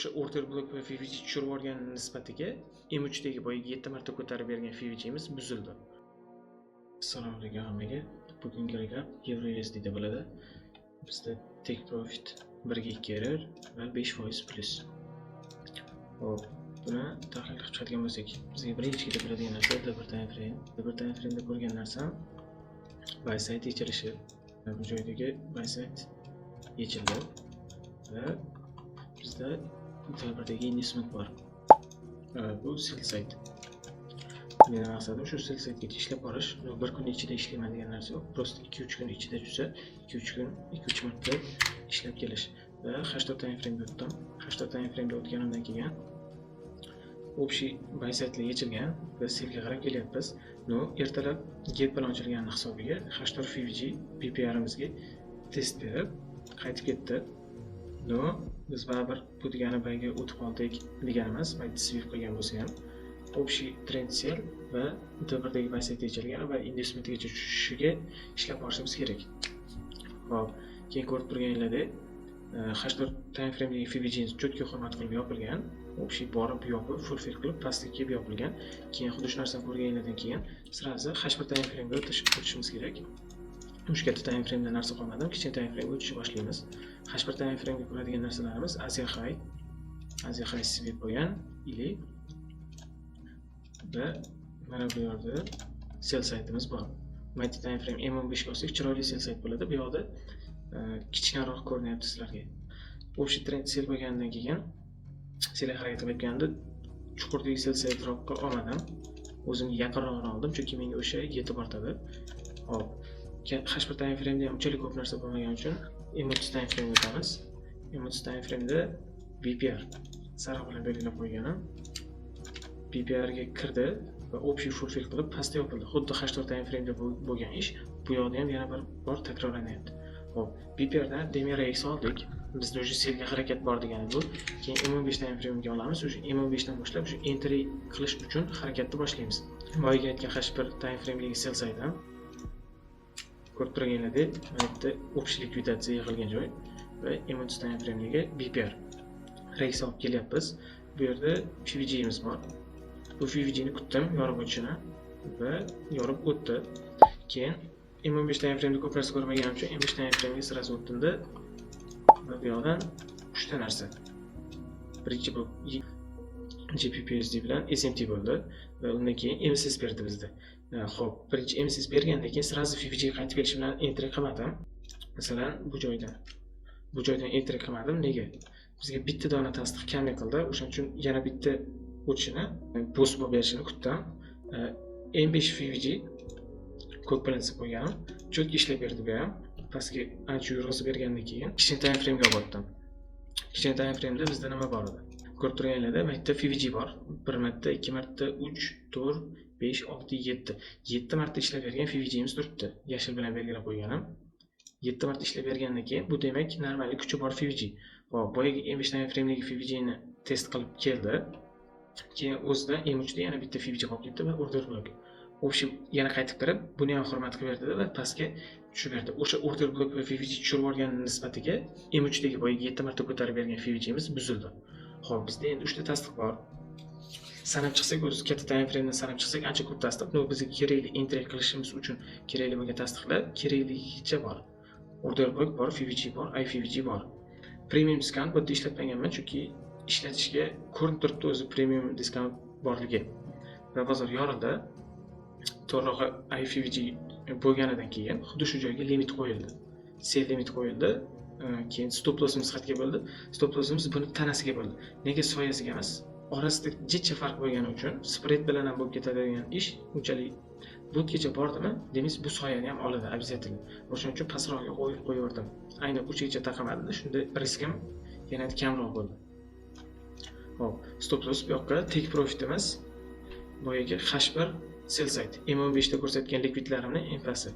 O'sha order block va FVG tushirib yuborgan nisbatiga M3dagi boyagi 7 marta ko'tarib bergan FVGimiz buzildi. Assalomu alaykum hammaga. Bugungi gap Euro USDda bo'ladi. Bizda take profit 1 ga 2 RR va 5% plyus. Xo'p, buni tahlil qilib chiqadigan bo'lsak, bizga birinchi kelib biladigan narsa D1 time frame. D1 time frame'da ko'rgan narsam buy side yechilishi. Bu joydagi buy side yechildi va bizda D1dagi inducement bor. Bu sell side. Meni maqsadim shu sell sidegacha ishlab borish. Bir kun ichida ishlayman degan narsa yo'q. Просто 2-3 kun ichida tushsa, 2-3 kun, 2-3 marta ishlab kelish. Va H4 time frame'ga o'tdim. H4 time frame'da o'tganimdan keyin общий buy sidelar yechilgan va sellga qarab kelyapmiz. Но, ertalab gap bilan ochilgani hisobiga H4 FVG BPRimizga test berib qaytib ketdi. Но, biz baribir bu degani buyga o'tib qoldik degani emas, buy sweep qilgan bo'lsa ham общий trend sell va D1dagi buy side yechilgan va inducementgacha tushishiga ishlab borishimiz kerak. Xo'p, keyin ko'rib turganinglardek, H4 time frame'dagi FVGni четко hurmat qilib yopilgan. Общий borib yopib, full fill qilib pastga kelib yopilgan. Keyin xuddi shu narsani ko'rganinglardan keyin сразу H1 time frame'ga o'tishimiz kerak. Uch katta time frame'da narsa qolmadi, kichkina time frame'ga o'tishni boshlaymiz. H1 time frame'ga ko'radigan narsalarimiz Asia High, Asia High sweep bo'lgan или va mana bu yerda sell side'imiz bor. Multi time frame M15 ga olsak, chiroyli sell side bo'ladi. Bu yoqda kichkinaroq ko'rinyapti sizlarga. Общий trend sell bo'lganidan keyin sellga harakat qilayotganda chuqurdagi sell sideroqqa olmadim. O'zimga yaqinrog'ini oldim, chunki menga o'sha yetib ortadi. Xo'p, H1 time frame'da ham unchalik ko'p narsa bo'lmagani uchun M30 time frame'ga o'tamiz. M30 time frame'da BPR sariq bilan belgilab qo'yganim BPRga kirdi va общий full qilib pastda yopildi. Xuddi H4 time frame'da bo'lgan ish bu yoqda ham yana bir bor takrorlanyapti. Xo'p, BPRdan demak RX oldik. Bizda уже sellga harakat bor degani bu. Keyin M15 time frame'ga olamiz. Уже M15 dan boshlab shu entry qilish uchun harakatni boshlaymiz. Boyagi aytgan H1 time frame'dagi sell side ham ko'rib turganinglardek, mana bu yerda общий likvidatsiya yig'ilgan joy va M30 time frame'dagi BPR. RX olib kelyapmiz. Bu yerda FVG'miz bor. Bu FVG'ni kutdim yorib o'tishini va yorib o'tdi. Keyin M15 time frame'da ko'p narsa ko'rmaganim uchun M5 time frame'ga сразу o'tdimda va bu yoqdan uchta narsa. Birinchi bu GBPUSD bilan SMT bo'ldi va undan keyin MSS berdi bizda. Xo'p, birinchi MSS bergandan keyin сразу FVG qaytib kelishi bilan entry qilmadim. Masalan, bu joydan. Bu joydan entry qilmadim. Nega? Bizga bitta dona tasdiq kamlik qildi. O'shaning uchun yana bitta o'tishini, BOS bo'lib berishini kutdim. M5 FVG ko'k bilan chizib qo'yganim. Четко ishlab berdi bu ham. Pastga ancha yurg'izib bergandan keyin kichkina time frame'ga olib o'tdim. Kichkina time frame'da bizda nima bor edi? Ko'rib turganinglarda mana yerda FVG bor. 1 marta, 2 marta, 3, 4, 5, 6, 7. 7 marta ishlab bergan FVG'miz turibdi. Yashil bilan belgilab qo'yganim. 7 marta ishlab bergandan keyin bu demak нормальный kuchi bor FVG. Xo'p, boyagi M5 time frame'dagi FVG'ni test qilib keldi. Keyin o'zida M3 da yana bitta FVG qolib ketdi va order block. Общий yana qaytib kirib, buni ham hurmat qilib berdi va pastga tushib berdi. O'sha order block va FVG tushirib yuborgan nisbatiga M3 dagi boyagi 7 marta ko'tarib bergan FVG'miz buzildi. Xo'p, bizda endi 3 ta tasdiq bor. Sanab chiqsak, o'zi katta time frame'dan sanab chiqsak, ancha ko'p tasdiq. Но bizga kerakli entry qilishimiz uchun kerakli bo'lgan tasdiqlar kerakligicha bor. Order block bor, FVG bor, IFVG bor. Premium discount bu yerda ishlatmaganman, chunki ishlatishga ko'rinib turibdi o'zi premium discount borligi. Va bozor yorildi. To'g'rirog'i, IFVG bo'lganidan keyin xuddi shu joyga limit qo'yildi. Sell limit qo'yildi. Keyin stop lossimiz qayerga bo'ldi? Stop lossimiz buni tanasiga bo'ldi. Nega soyasiga emas? Orasida jicha farq bo'lgani uchun spread bilan ham bo'lib ketadigan ish unchalik bu yergacha bordimi, demak, bu soyani ham oladi обязательно. O'shaning uchun pastroqga qo'yib qo'yaverdim. Ayni uchigacha taqamadida, shunda riskim yanada kamroq bo'ldi. Xo'p, stop loss bu yoqqa, take profit emas. Boyagi H1 sell side M15 da ko'rsatgan likvidlarimni eng pasti.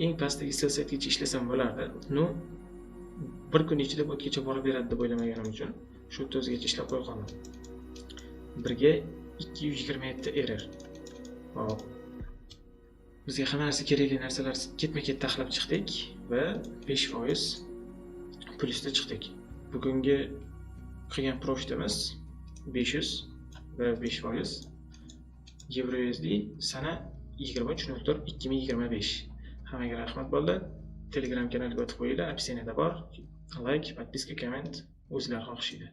Eng pastdagi sell sidegacha ishlasam bo'lardi. Но, bir kun ichida bu yergacha borib beradi deb o'ylamaganim uchun shu yerda o'zigacha ishlab qo'ya qoldim. 1 ga 227 RR. Xo'p. Bizga hamma narsa, kerakli narsalar ketma-ket taxlab chiqdik va 5% plyusda chiqdik. Bugungi Qilgan profitimiz 500 va 5%. Yevro USD, sana 23.04.2025. Hammaga rahmat, bolalar. Telegram kanaliga o'tib qo'yinglar, описание da bor. Лайк, подписка, коммент o'zlari xohishinglar.